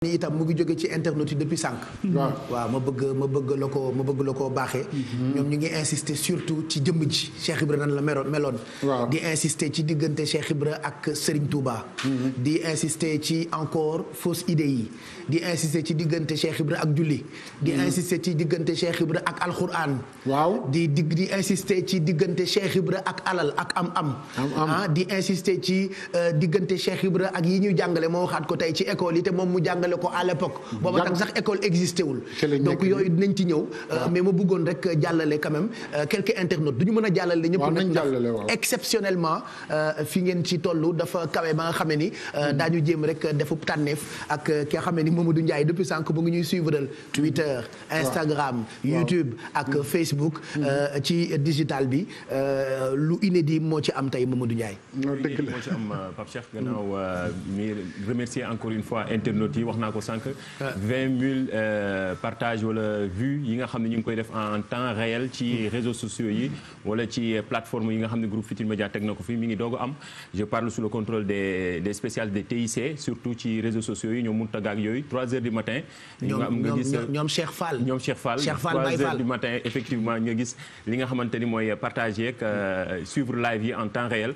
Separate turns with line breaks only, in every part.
ni itam mu ngi jóge ci internet yi depuis sànq. waaw ma bëgg la ko baaxee. ñoom ñu ngi insister surtout ci jëmm ji Cheikh Ibra nan la meloon. di insister ci diggante Cheikh Ibra ak Serigne Touba. di insister ci encore fausse idée yi. di insister ci diggante Cheikh Ibra ak julli. di insister ci diggante Cheikh Ibra ak alxuraan.
waaw
di insister ci diggante Cheikh Ibra ak alal ak am-am. di insister ci diggante Cheikh Ibra ak yi ñuy jàngale moo waxaat ko tey ci école yi te moom mu jàngale ko à l'époque booba tam sax école existé wul donc yooyu dinañ ci ñëw mais ma bëggoon rek jàllale quand même quelques internautes du ñu mën a jàllale ñëpp nag ndax exceptionnellement fi ngeen ci toll dafa kawe ba nga xamee ni daañu jéem rek defu tànneef ak ki nga xamee ni Mamadou Ndiaye depuis sànq bu ngi ñuy suivre Twitter Instagram YouTube ak Facebook ci digital bi lu inédit moo ci am tey Mamadou Ndiaye
dëgg la moo ci am Pape Cheikh gannaaw mi remercier encore une fois internautes yi wax naa ko sànq 20 000 partages wala vues yi nga xam ne ñu ngi koy def en temps réel ci réseaux sociaux yi wala ci plateforme yi nga xam ne groupe Futurs Médias teg na ko fi mi ngi doog a am je parle sous le contrôle des spécialistes des TIC surtout ci réseaux sociaux yi ñoom Mountaga ak yooyu 3 heures du matin nga gis
ñoom Cheikh Fall
3 heures du matin effectivement nga gis li nga xamante ni mooy partager ak suivre live yi en temps réel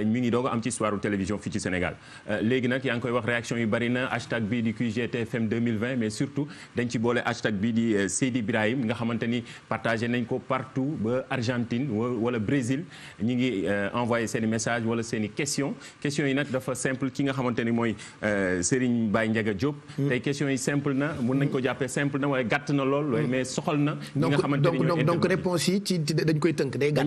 mi ngi doog a am ci histoire télévision fii ci Sénégal léegi nag yaa ngi koy wax réaction yu bari na hashtag bii di QGTFM 2020 mais surtout dañ ci boole hashtag bii di Seydi Ibrahim nga xamante ni partagé nañ ko partout ba Argentine wala Brésil ñi ngi envoyé seen i message wala seen i questions yi nag dafa simple ki nga xamante ni mooy Serigne Baye Ndiaga Diop tey questions yi simple na mun nañ ko jàppee simple na waaye gàtt na lool mais soxal na ñi nga xamante ni
donc réponse yi ci dañ koy tënk day gàtt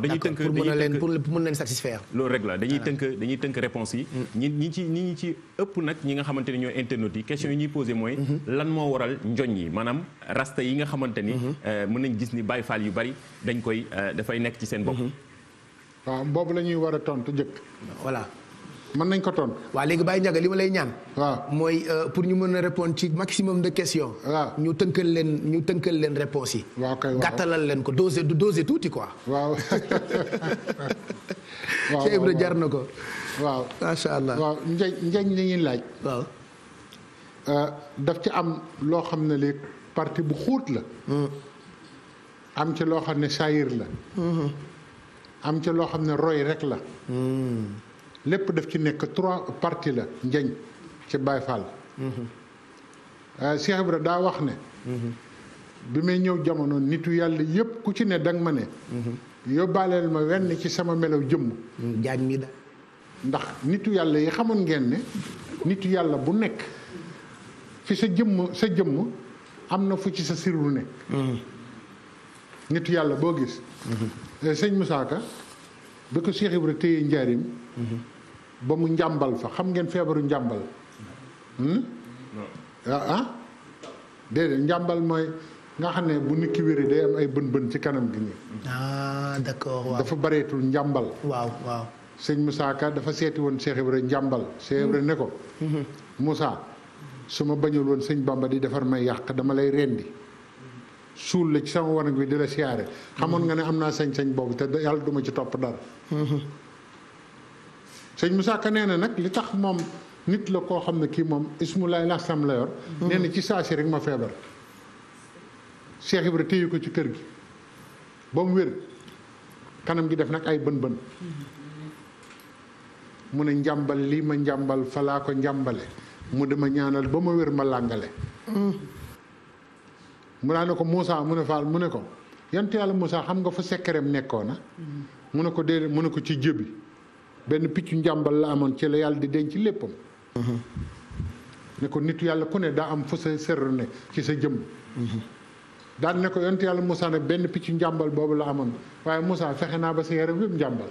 dañuy tënk pour mën leen satisfaire
loolu rek la dañuy tënk réponse yi ñi ci ëpp nag ñi nga xamante ni ñooy internautes yi question yi ñuy posé mooy lan moo waral njoñ yi maanaam rasta yi nga xamante ni mën nañ gis ni Baye Fall yu bari dañ koy dafay nekk ci seen bopp
waaw boobu la ñuy war a tontu jëkk
voilà
mën nañ ko tontu
waaw léegi Baye Ndiaga li ma lay ñaan
waaw
mooy pour ñu mën a répondre ci maximum de questions
waaw
ñu tënkal leen réponses yi
waaw kay
gàttalal leen ko doser tuuti quoi
waaw
Cheikh Ibra jar na ko
waaw
macha allah
waaw njeñ li ñuy laaj
waaw
daf ci am loo xam ne léegi partie bu xóot la am ci loo xam ne saayir la am ci loo xam ne roy rek la lépp daf ci nekk 3 parties la njeñ ci Baye Fall Cheikh Ibra daa wax ne bi may ñëw jamono nitu yàlla yépp ku ci ne danga ma ne yóbbaaleel ma wenn ci sama melaw jëmm
jaañ mi da
ndax nitu yàlla yi xamoon ngeen ne nitu yàlla bu nekk fi sa jëmm am na fu ci sa sirru nekk nitu yàlla boo gis sëñ Moussa Ka bi ko Cheikh Ibra téye njaarim ba mu njàmbal fa xam ngeen feebaru njàmbal déedéet njàmbal mooy nga xam ne bu nit ki wéree day am ay bën-bën ci kanam gi nii
d'accord waaw
dafa bareetul njàmbal
waaw
sëñ Moussa Ka dafa seeti woon Cheikh Ibra njàmbal Cheikh Ibra ne ko Moussa su ma bañul woon sëñ Bamba di defar may yàq dama lay rendi suul la ci sama wanag bi di la siyaare xamoon nga ne am naa sañ-sañ boobu te yàlla duma ci topp dara sëñ Moussa Ka nee na nag li tax moom nit la koo xam ne kii moom ismulaay lasam la yor nee na ci saa si rek ma feebar Cheikh Ibra téye ko ci kër gi ba mu wér kanam gi def nag ay bën-bën mu ne njàmbal lii ma njàmbal falaa ko njàmbale mu dama ñaanal ba ma wér ma làngale mu naa ne ko Moussa mu ne Fall mu ne ko yant yàlla Moussa xam nga fa sekkereem nekkoona mu ne ko déedéet mu ne ko ci jëbi benn piccu njàmbal la amoon ci la yàlla di denc léppam ne ko nitu yàlla ku ne daa am fu sa serr ne ci sa jëmm daal ne ko yant yàlla Moussa nag benn piccu njàmbal boobu la amoon waaye Moussa fexe naa ba sa yaram yëpp njàmbal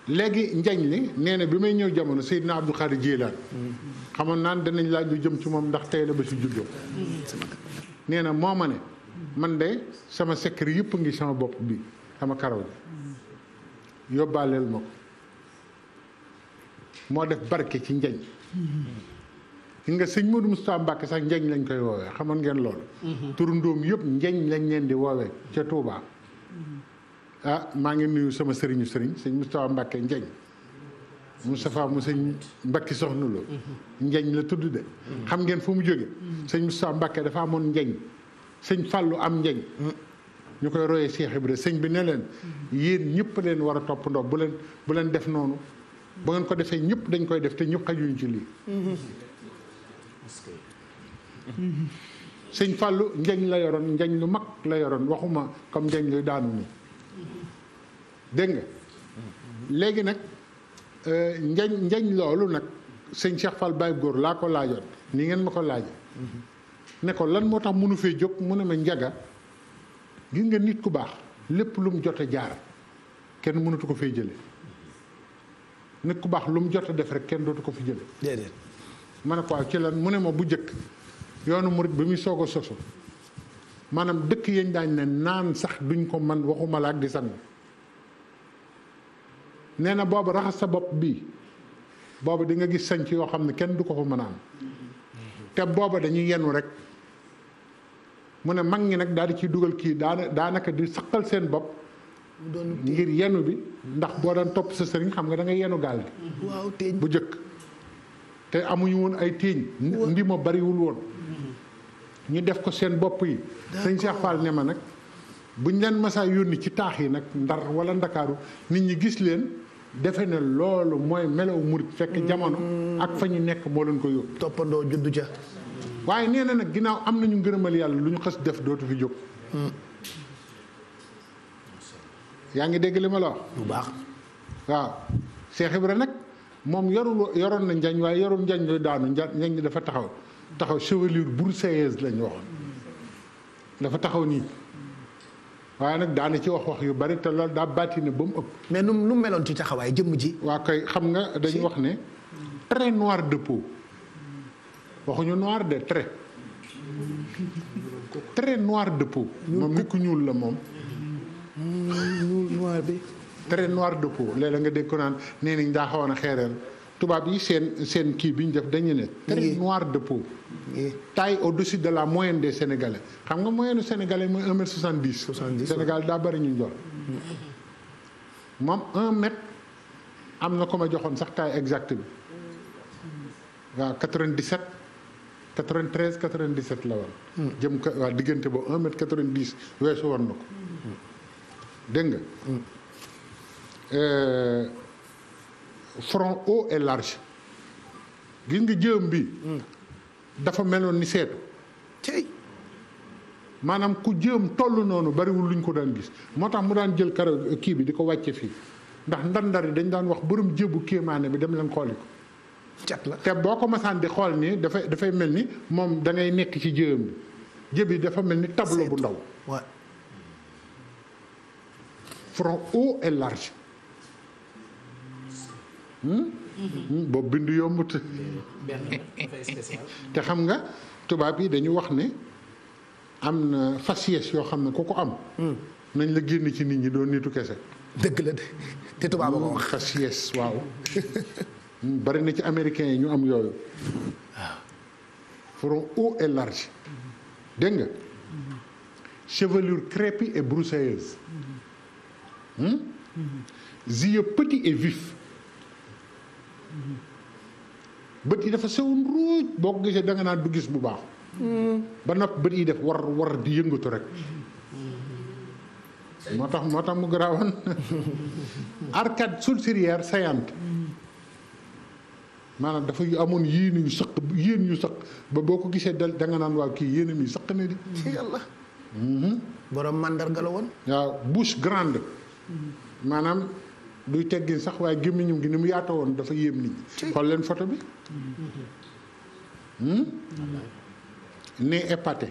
léegi njañ li nee na bi may ñëw jamono Seydina Abdou Khadir Jilaan xamoon naan danañ laaj lu jëm ci moom ndax tey la ba si juddoo nee na moo ma ne man de sama secret yëpp ngi sama bopp bi sama karaw bi yóbbaaleel ma ko moo def barke ci njañ nga sëñ Modou Moustapha Mbacke sax njañ lañ koy woowee xamoon ngeen loolu turundoom yëpp njañ lañ leen di woowee ca Touba maa ngi nuyu sama sëriñ sëñ Moustapha Mbacke njañ Moustapha mu sëñ Mbacke soxna Lo njeñ la tudd de xam ngeen fu mu jóge sëñ Moustapha Mbacke dafa amoon njeñ sëñ Fallou am njeñ ñu koy royee Cheikh Ibra sëñ bi ne leen yéen ñëpp leen war a toppandoo bu leen def noonu bu ngeen ko defee ñëpp dañ koy def te ñëpp xajuñ ci lii sëñ Fallou njeñ la yoroon njeñ lu mag la yoroon waxuma comme njeñ lu daanu ni dégg nga léegi nag njeñ loolu nag sëñ Cheikh Fall Baye góor laa ko laajoon ni ngeen ma ko laaje ne ko lan moo tax mënu fee jóg mu ne ma njaga gis nga nit ku baax lépp lu mu jot a jaar kenn mënatu ko fee jële nit ku baax lu mu jot a def rek kenn dootu ko fi jële
déedéet
ma ne ko waaw ci lan mu ne ma bu jëkk yoonu murit bi muy soog a sosu maanaam dëkk yañ daañ ne naan sax duñ ko man waxuma la ak di sangu nee na boobu raxas sa bopp bii boobu di nga gis sanc yoo xam ne kenn du ko fa mën a am te booba dañuy yenu rek mu ne mag ñi nag daal di ciy dugal kii daanaka di saqal seen bopp ngir yenu bi ndax boo daan topp sa sëriñ xam nga da ngay yenu gaal gi
waaw teeñ
bu jëkk te amuñu woon ay téeñ ndi ma bariwul woon ñu def ko seen bopp yi sëñ Cheikh Fall ne ma nag buñ leen masaa yónni ci taax yi nag Ndar wala Ndakaaru nit ñi gis leen defe ne loolu mooy melaw murit fekk jamono ak fa ñu nekk moo leen ko yóbbu
toppandoo juddu ca
waaye nee na nag ginnaaw am nañu ngërëmal yàlla lu ñu xës def dootu fi jóg yaa ngi dégg li ma la wax
bu baax
waaw Cheikh Ibra nag moom yoroon na njañ waaye yorul njañ looy daanu njañ ñi dafa taxaw chevelure broussailleuse lañu waxoon dafa taxaw nii waaye nag daana ci wax yu bari te loolu daa bàtti ne ba mu ëpp
mais nu meloon ci taxawaay jëmm ji
waa kay xam nga dañu wax ne très noir de peau waxuñu noir de très noir de peau moom nit ku ñuul la moom
noir bi
très noir de peau léeg-léeg nga dégg ko naan nee nañ daa xawoon a xeereel tubaab yi seen kii bi ñu def dañu ne très noir de peau taille au-dessus de la moyenne des Sénégalais xam nga moyenne Sénégalais mooy 1m70 Sénégal daa bari ñu njol moom 1m am na ko ma joxoon sax taille exacte bi waaw 93 97 la woon jëm ko waa diggante boobu 1m90 weesu woon na ko dégg nga front haut et large gis nga jëm bi dafa meloon ni seetu
tey
maanaam ku jëm toll noonu bariwul luñ ko daan gis moo tax mu daan jël karo kii bi di ko wàcce fii ndax ndar yi dañ daan wax borom jëbu kéemaane bi dem leen xooli ko
cat la
te boo ko masaan di xool nii dafay mel ni moom da ngay nekk ci jëm bi jëb yi dafa mel ni tableau bu ndaw
waaw
front haut et large boobu bindu yombut te xam nga tubaab yi dañu wax ne am na faciès yoo xam ne ku ko am nañ la génn ci nit ñi doon nitu kese
dëgg la de te tubaab a ko wax
faciès waaw bari na ci américains yi ñu am yooyu waaw front haut et large dégg nga chevelure crépue et broussailleuse yeux petits et vifs bët yi dafa sewoon ruuj boo ko gisee da nga naan du gis bu baax ba nopp bët yi def war di yëngatu rek moo tax mu garaawoon arcade sourcilière saillante maanaam dafa amoon yéen yu sëq ba boo ko gisee da nga naan waaw kii yéenam yi sëq na di
ci yàlla borom màndarga la woon
waaw bouche grande maanaam duy teggin sax waaye gémmiñum gi ni mu yaatoo woon dafa yéem nit ñi xool leen photo bi nez épaté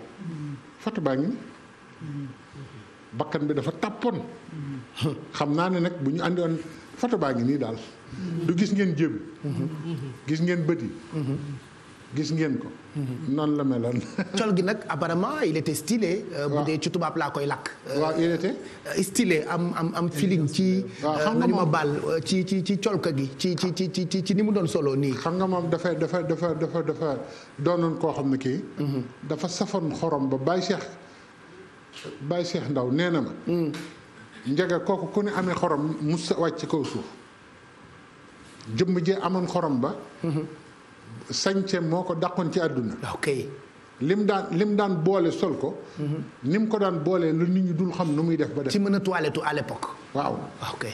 photo baa ngi ni bakkan bi dafa tàppoon xam naa ne nag bu ñu àndi woon photo baa ngi nii daal du gis ngeen jëbi gis ngeen bët yi gis ngeen ko noonu la meloon
col gi nag apparemment il était stylé bu dee ci tubaab laa koy lakk
waaw il était
stylé am feeling ci nañu ma baal ci colka gi ci ni mu doon solo nii
xam nga moom dafa doonoon koo xam ne kii dafa safoon xorom ba Baye Cheikh Ndaw nee na ma njaga kooku ku ne amee xorom mus sa wàcc ci kaw suuf jëmm ji amoon xorom ba. sañce moo ko dàqoon ci àdduna.
ok.
lim daan boole sol ko. ni mu ko daan boolee lu nit ñi dul xam nu muy def ba def.
ci mën a toilette à l'époque.
waaw.
ok.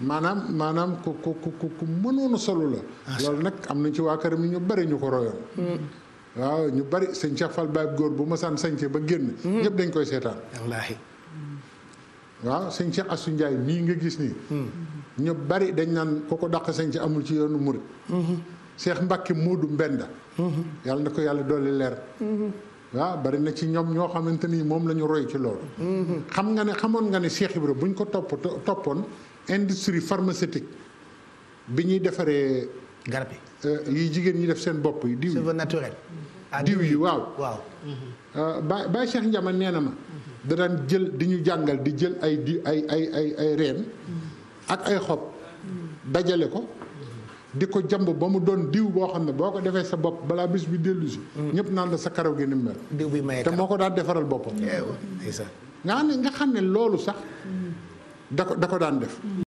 maanaam ku mënoon a solo la. loolu nag am nañ ci waa këram yi ñu bari ñu ko royoon. waaw ñu bari sëñ Cheikh Fall Baye góor bu ma saan sañce ba génn. ñëpp dañ koy seetaan.
wallaahi.
waaw sëñ Cheikh Assou Ndiaye mii nga gis nii. ñu bari dañ naan ko ko dàq sañce amul ci yoonu murit. Cheikh Mbacke Modou Mbenda. yàlla na ko yàlla dolli leer. waaw bari na ci ñoom ñoo xamante ni moom la ñu roy ci loolu. xamoon nga ne Cheikh Ibra buñ ko toppoon industrie pharmaceutique bi ñuy defaree.
garab yi
jigéen ñi def seen bopp yi diw yi.
cheveux naturel.
diw yi waaw.
waaw.
Baye Cheikh Ndiama nee na ma. da daan jël di ñu jàngal di jël ay reen. ak ay xob. dajale ko. di ko jàmb ba mu doon diw boo xam ne boo ko defee sa bopp balaa bis bi dellu si. ñëpp naan la sa karaw gi ni mu mel.
diw bi maye
te moo ko daan defaral boppam.
nga xam ne
loolu sax da ko daan def.